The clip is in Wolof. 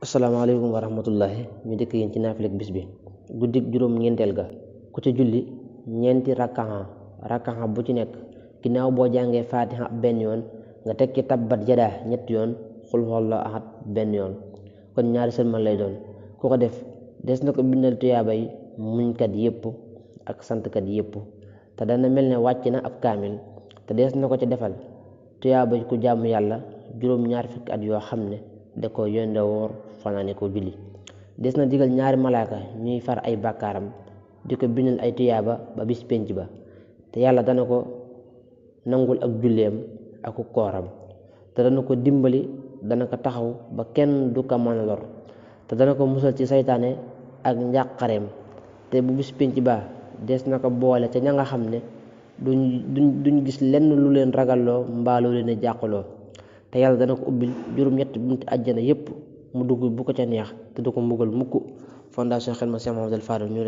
asalaamaaleykum wa rahmatullahi ñu dëkk yéen ci naafileeg bis bi guddik juróom ñeenteel ga ku ca julli ñeenti rakkaxa bu ci nekk ginnaaw boo jàngee faatiha benn yoon nga teg ci tabbat jadaa ñetti yoon xul huwallaahu ahad benn yoon kon ñaari sëlmal lay doon ku ko def des na ko bindal tuyaabay muñkat yépp ak santkat yépp te dana mel ne wàcc na ab kaamil te des na ko ca defal tuyaabay ku jaamu yàlla juróom ñaar fukki at yoo xam ne da ko yonde woor fanaane ko julli des na digal ñaari malaaka ñuy far ay bàkkaaram di ko bindal ay tuyaaba ba bis pénc ba te yàlla dana ko nangul ak julleem aku kooram te dana ko dimbali dana ko taxaw ba kenn du ko mën a lor te dana ko musal ci saytaane ak njàqareem te bu bis pénc ba des na ko boole ca ña nga xam ne duñ gis lenn lu leen ragalloo mbaa lu leen jàqaloo te yàlla dana ko ubbil juróom-ñetti bunti àjjana yépp mu dugg bu ko ca neex te du ko mbugal mukk. Fondation Xelcom Cheikh Mouhamadoul Fadel ñu